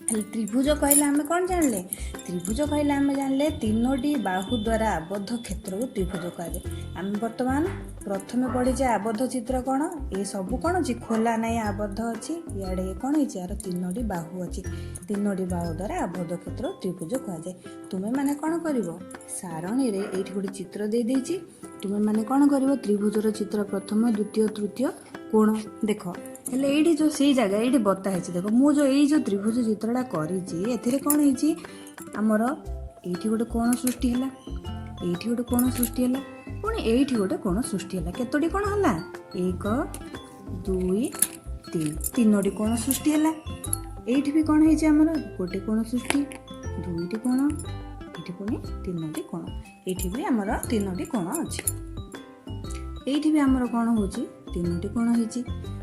ହେଲେ ତ୍ରିଭୁଜ କହିଲେ ଆମେ କ'ଣ ଜାଣିଲେ? ତ୍ରିଭୁଜ କହିଲେ ଆମେ ଜାଣିଲେ ତିନୋଟି ବାହୁ ଦ୍ୱାରା ଆବଦ୍ଧ କ୍ଷେତ୍ରକୁ ତ୍ରିଭୁଜ କୁହାଯାଏ। ଆମେ ବର୍ତ୍ତମାନ ପ୍ରଥମେ ପଢ଼ିଛେ ଆବଦ୍ଧ ଚିତ୍ର କ'ଣ। ଏ ସବୁ କ'ଣ ଅଛି? ଖୋଲା ନାହିଁ, ଆବଦ୍ଧ ଅଛି। ଇଆଡ଼େ କ'ଣ ହେଇଛି? ଆର ତିନୋଟି ବାହୁ ଅଛି। ତିନୋଟି ବାହୁ ଦ୍ୱାରା ଆବଦ୍ଧ କ୍ଷେତ୍ର ତ୍ରିଭୁଜ କୁହାଯାଏ। ତୁମେମାନେ କ'ଣ କରିବ? ସାରଣୀରେ ଏଇଠି ଗୋଟେ ଚିତ୍ର ଦେଇଦେଇଛି। ତୁମେମାନେ କ'ଣ କରିବ? ତ୍ରିଭୁଜର ଚିତ୍ର ପ୍ରଥମ, ଦ୍ୱିତୀୟ, ତୃତୀୟ କୋଣ ଦେଖ। ହେଲେ ଏଇଠି ଯୋଉ ସେଇ ଜାଗା ଏଇଠି ବତା ହେଇଛି ଦେଖ, ମୁଁ ଯୋଉ ଏଇ ଯୋଉ ତ୍ରିଭୁଜ ଚିତ୍ରଟା କରିଛି, ଏଥିରେ କ'ଣ ହେଇଛି? ଆମର ଏଇଠି ଗୋଟେ କୋଣ ସୃଷ୍ଟି ହେଲା, ଏଇଠି ଗୋଟେ କୋଣ ସୃଷ୍ଟି ହେଲା, ପୁଣି ଏଇଠି ଗୋଟେ କୋଣ ସୃଷ୍ଟି ହେଲା। କେତୋଟି କୋଣ ହେଲା? ଏକ, ଦୁଇ, ତିନି। ତିନୋଟି କୋଣ ସୃଷ୍ଟି ହେଲା। ଏଇଠି ବି କ'ଣ ହେଇଛି? ଆମର ଗୋଟେ କୋଣ ସୃଷ୍ଟି, ଦୁଇଟି କୋଣ, ଏଇଠି ପୁଣି ତିନୋଟି କୋଣ। ଏଇଠି ବି ଆମର ତିନୋଟି କୋଣ ଅଛି। ଏଇଠି ବି ଆମର କ'ଣ ହେଉଛି? ତିନୋଟି କୋଣ ହେଇଛି।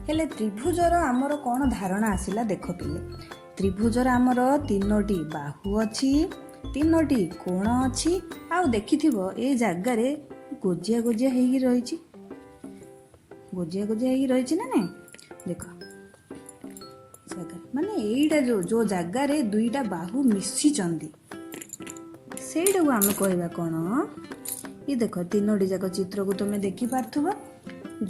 ହେଲେ ତ୍ରିଭୁଜର ଆମର କ'ଣ ଧାରଣା ଆସିଲା ଦେଖ ପିଲେ। ତ୍ରିଭୁଜର ଆମର ତିନୋଟି ବାହୁ ଅଛି, ତିନୋଟି କୋଣ ଅଛି। ଆଉ ଦେଖିଥିବ, ଏ ଜାଗାରେ ଗୋଜିଆ ଗୋଜିଆ ହେଇକି ରହିଛି। ଗୋଜିଆ ଗୋଜିଆ ହେଇକି ରହିଛି ନା ନାଇଁ? ଦେଖ ଜାଗାରେ, ମାନେ ଏଇଟା ଯୋଉ ଯୋଉ ଜାଗାରେ ଦୁଇଟା ବାହୁ ମିଶିଛନ୍ତି, ସେଇଟାକୁ ଆମେ କହିବା କ'ଣ? ଇଏ ଦେଖ, ତିନୋଟି ଯାକ ଚିତ୍ରକୁ ତୁମେ ଦେଖିପାରୁଥିବ।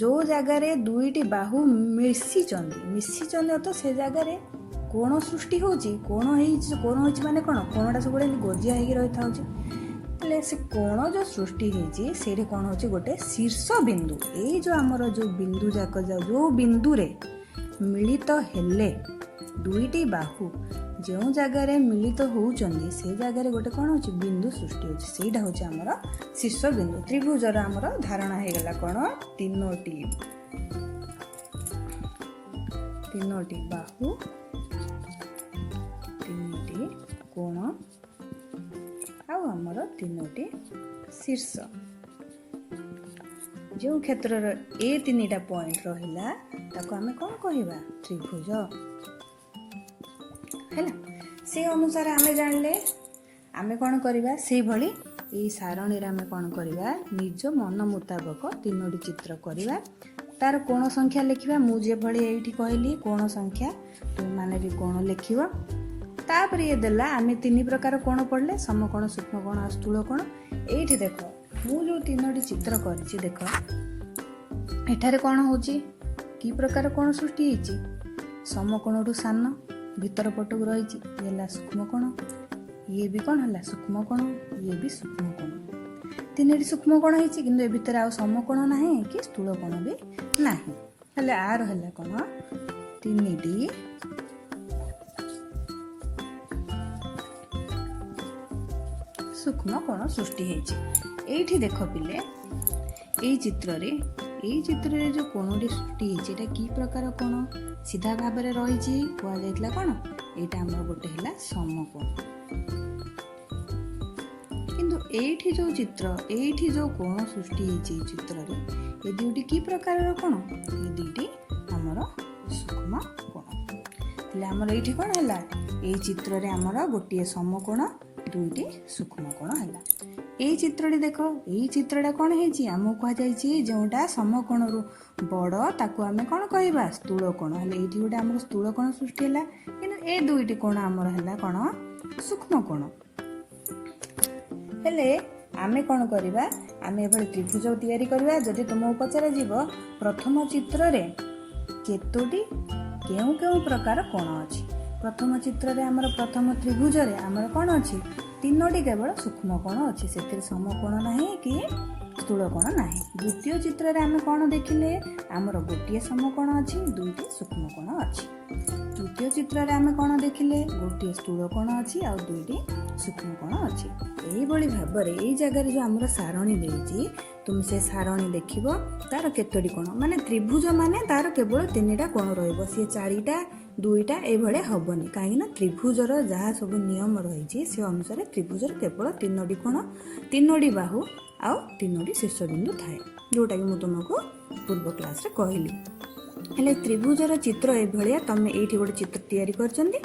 ଯୋଉ ଜାଗାରେ ଦୁଇଟି ବାହୁ ମିଶିଛନ୍ତି, ମିଶିଛନ୍ତି ତ ସେ ଜାଗାରେ କୋଣ ସୃଷ୍ଟି ହେଉଛି। କୋଣ ହେଇଛି, କୋଣ ହେଇଛି ମାନେ କ'ଣ? କୋଣଟା ସବୁବେଳେ ଏମିତି ଗୋଜିଆ ହେଇକି ରହିଥାଉଛି। ହେଲେ ସେ କୋଣ ଯୋଉ ସୃଷ୍ଟି ହେଇଛି, ସେଇଠି କ'ଣ ହେଉଛି? ଗୋଟେ ଶୀର୍ଷ ବିନ୍ଦୁ। ଏଇ ଯୋଉ ଆମର ଯୋଉ ବିନ୍ଦୁ ଯାକ, ଯୋଉ ବିନ୍ଦୁରେ ମିଳିତ ହେଲେ ଦୁଇଟି ବାହୁ, ଯେଉଁ ଜାଗାରେ ମିଳିତ ହେଉଛନ୍ତି, ସେ ଜାଗାରେ ଗୋଟେ କ'ଣ ହେଉଛି? ବିନ୍ଦୁ ସୃଷ୍ଟି ହେଉଛି। ସେଇଟା ହେଉଛି ଆମର ଶୀର୍ଷ ବିନ୍ଦୁ। ତ୍ରିଭୁଜର ଆମର ଧାରଣା ହେଇଗଲା କ'ଣ? ତିନୋଟି ବାହୁ, ତିନିଟି କୋଣ ଆଉ ଆମର ତିନୋଟି ଶୀର୍ଷ। ଯେଉଁ କ୍ଷେତ୍ରର ଏ ତିନିଟା ପଏଣ୍ଟ ରହିଲା, ତାକୁ ଆମେ କ'ଣ କହିବା? ତ୍ରିଭୁଜ। ହେଲା, ସେ ଅନୁସାରେ ଆମେ ଜାଣିଲେ। ଆମେ କ'ଣ କରିବା? ସେଇଭଳି ଏଇ ସାରଣୀରେ ଆମେ କ'ଣ କରିବା? ନିଜ ମନ ମୁତାବକ ତିନୋଟି ଚିତ୍ର କରିବା, ତାର କୋଣ ସଂଖ୍ୟା ଲେଖିବା। ମୁଁ ଯେଭଳି ଏଇଠି କହିଲି କୋଣ ସଂଖ୍ୟା, ତୁମେମାନେ ବି କୋଣ ଲେଖିବ। ତାପରେ ଇଏ ଦେଲା, ଆମେ ତିନି ପ୍ରକାର କୋଣ ପଢ଼ିଲେ, ସମକୋଣ, ସୂକ୍ଷ୍ମକୋଣ ଆଉ ସ୍ଥୂଳ କୋଣ। ଏଇଠି ଦେଖ, ମୁଁ ଯୋଉ ତିନୋଟି ଚିତ୍ର କରିଛି, ଦେଖ ଏଠାରେ କ'ଣ ହେଉଛି? କି ପ୍ରକାର କୋଣ ସୃଷ୍ଟି ହେଇଛି? ସମକୋଣଠୁ ସାନ। ଭିତର ପଟକୁ ରହିଛି, ଇଏ ହେଲା ସୂକ୍ଷ୍ମ କୋଣ। ଇଏ ବି କ'ଣ ହେଲା? ସୂକ୍ଷ୍ମ କୋଣ। ଇଏ ବି ସୂକ୍ଷ୍ମ କୋଣ। ତିନିଟି ସୂକ୍ଷ୍ମ କୋଣ ହେଇଛି, କିନ୍ତୁ ଏ ଭିତରେ ଆଉ ସମକୋଣ ନାହିଁ କି ସ୍ଥୂଳ କୋଣ ବି ନାହିଁ। ହେଲେ ଆର ହେଲା କ'ଣ? ତିନିଟି ସୂକ୍ଷ୍ମ କୋଣ ସୃଷ୍ଟି ହେଇଛି। ଏଇଠି ଦେଖ ପିଲେ, ଏଇ ଚିତ୍ରରେ ଯେଉଁ କୋଣଟି ସୃଷ୍ଟି ହେଇଛି, ଏଇଟା କି ପ୍ରକାର କୋଣ? ସିଧା ଭାବରେ ରହିଛି। କୁହାଯାଇଥିଲା କ'ଣ? ଏଇଟା ଆମର ଗୋଟେ ହେଲା ସମକୋଣ। କିନ୍ତୁ ଏଇଠି ଯେଉଁ କୋଣ ସୃଷ୍ଟି ହେଇଛି ଏଇ ଚିତ୍ରରେ, ଏ ଦୁଇଟି କି ପ୍ରକାରର କୋଣ? ଏ ଦୁଇଟି ଆମର ସୂକ୍ଷ୍ମ କୋଣ। ହେଲେ ଆମର ଏଇଠି କ'ଣ ହେଲା? ଏଇ ଚିତ୍ରରେ ଆମର ଗୋଟିଏ ସମକୋଣ, ଦୁଇଟି ସୂକ୍ଷ୍ମ କୋଣ ହେଲା। ଏଇ ଚିତ୍ରଟି ଦେଖ, ଏଇ ଚିତ୍ରଟା କ'ଣ ହେଇଛି? ଆମକୁ କୁହାଯାଇଛି, ଯେଉଁଟା ସମକୋଣରୁ ବଡ଼ ତାକୁ ଆମେ କ'ଣ କହିବା? ସ୍ଥୂଳ କୋଣ। ହେଲେ ଏଇଠି ଗୋଟେ ଆମର ସ୍ଥୂଳ କୋଣ ସୃଷ୍ଟି ହେଲା, କିନ୍ତୁ ଏ ଦୁଇଟି କୋଣ ଆମର ହେଲା କ'ଣ? ସୂକ୍ଷ୍ମ କୋଣ। ହେଲେ ଆମେ କ'ଣ କରିବା? ଆମେ ଏଭଳି ତ୍ରିଭୁଜ ତିଆରି କରିବା। ଯଦି ତୁମକୁ ପଚରାଯିବ, ପ୍ରଥମ ଚିତ୍ରରେ କେତୋଟି, କେଉଁ କେଉଁ ପ୍ରକାର କୋଣ ଅଛି? ପ୍ରଥମ ଚିତ୍ରରେ ଆମର, ପ୍ରଥମ ତ୍ରିଭୁଜରେ ଆମର କ'ଣ ଅଛି? ତିନୋଟି କେବଳ ସୂକ୍ଷ୍ମ କୋଣ ଅଛି। ସେଥିରେ ସମକୋଣ ନାହିଁ କି ସ୍ଥୂଳ କୋଣ ନାହିଁ। ଦ୍ୱିତୀୟ ଚିତ୍ରରେ ଆମେ କ'ଣ ଦେଖିଲେ? ଆମର ଗୋଟିଏ ସମକୋଣ ଅଛି, ଦୁଇଟି ସୂକ୍ଷ୍ମ କୋଣ ଅଛି। ତୃତୀୟ ଚିତ୍ରରେ ଆମେ କ'ଣ ଦେଖିଲେ? ଗୋଟିଏ ସ୍ଥୂଳ କୋଣ ଅଛି ଆଉ ଦୁଇଟି ସୂକ୍ଷ୍ମ କୋଣ ଅଛି। ଏଇଭଳି ଭାବରେ ଏଇ ଜାଗାରେ ଯେଉଁ ଆମର ସାରଣୀ ଦେଇଛି, ତୁମେ ସେ ସାରଣୀ ଦେଖିବ, ତାର କେତୋଟି କୋଣ। ମାନେ ତ୍ରିଭୁଜ ମାନେ ତାର କେବଳ ତିନିଟା କୋଣ ରହିବ। ସିଏ ଚାରିଟା, ଦୁଇଟା ଏଇଭଳିଆ ହବନି। କାହିଁକି ନା ତ୍ରିଭୁଜର ଯାହା ସବୁ ନିୟମ ରହିଛି, ସେ ଅନୁସାରେ ତ୍ରିଭୁଜର କେବଳ ତିନୋଟି କୋଣ, ତିନୋଟି ବାହୁ ଆଉ ତିନୋଟି ଶୀର୍ଷବିନ୍ଦୁ ଥାଏ, ଯେଉଁଟାକି ମୁଁ ତୁମକୁ ପୂର୍ବ କ୍ଲାସରେ କହିଲି। ହେଲେ ତ୍ରିଭୁଜର ଚିତ୍ର ଏଭଳିଆ ତମେ ଏଇଠି ଗୋଟେ ଚିତ୍ର ତିଆରି କରିଛନ୍ତି।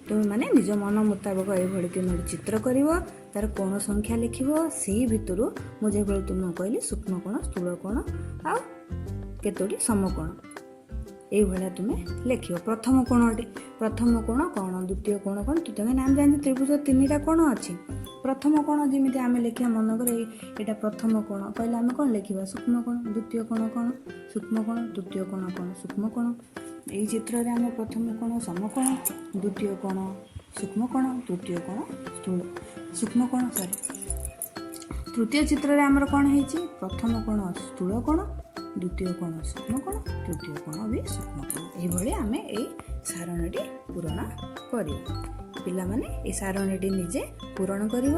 ତୁମେମାନେ ନିଜ ମନ ମୁତାବକ ଏଇଭଳି ତିନୋଟି ଚିତ୍ର କରିବ, ତାର କୋଣ ସଂଖ୍ୟା ଲେଖିବ। ସେଇ ଭିତରୁ ମୁଁ ଯେଭଳି ତୁମକୁ କହିଲି, ସୂକ୍ଷ୍ମ କୋଣ, ସ୍ଥୂଳ କୋଣ ଆଉ କେତୋଟି ସମକୋଣ, ଏଇଭଳିଆ ତୁମେ ଲେଖିବ। ପ୍ରଥମ କୋଣ କ'ଣ, ଦ୍ୱିତୀୟ କୋଣ କ'ଣ, ତୃତୀୟ। କାହିଁକି ଆମେ ଜାଣିଛେ ତ୍ରିଭୁଜ ତିନିଟା କୋଣ ଅଛି। ପ୍ରଥମ କୋଣ ଯେମିତି ଆମେ ଲେଖିବା, ମନେକର ଏଇଟା ପ୍ରଥମ କୋଣ କହିଲେ ଆମେ କ'ଣ ଲେଖିବା? ସୂକ୍ଷ୍ମ କୋଣ। ଦ୍ୱିତୀୟ କୋଣ କ'ଣ? ସୂକ୍ଷ୍ମ କୋଣ। ତୃତୀୟ କୋଣ କ'ଣ? ସୂକ୍ଷ୍ମ କୋଣ। ଏଇ ଚିତ୍ରରେ ଆମେ ପ୍ରଥମ କୋଣ ସମକୋଣ, ଦ୍ୱିତୀୟ କୋଣ ସୂକ୍ଷ୍ମ କୋଣ, ତୃତୀୟ କୋଣ ସ୍ଥୂଳ ସୂକ୍ଷ୍ମ କୋଣ, ସରି। ତୃତୀୟ ଚିତ୍ରରେ ଆମର କ'ଣ ହେଇଛି? ପ୍ରଥମ କୋଣ ସ୍ଥୂଳ କୋଣ, ଦ୍ୱିତୀୟ କୋଣ ସୂକ୍ଷ୍ମ କୋଣ, ତୃତୀୟ କୋଣ ବି ସୂକ୍ଷ୍ମ କୋଣ। ଏଇଭଳି ଆମେ ଏଇ ସାରଣୀଟି ପୂରଣ କରିବା। ପିଲାମାନେ, ଏଇ ସାରଣୀଟି ନିଜେ ପୂରଣ କରିବ।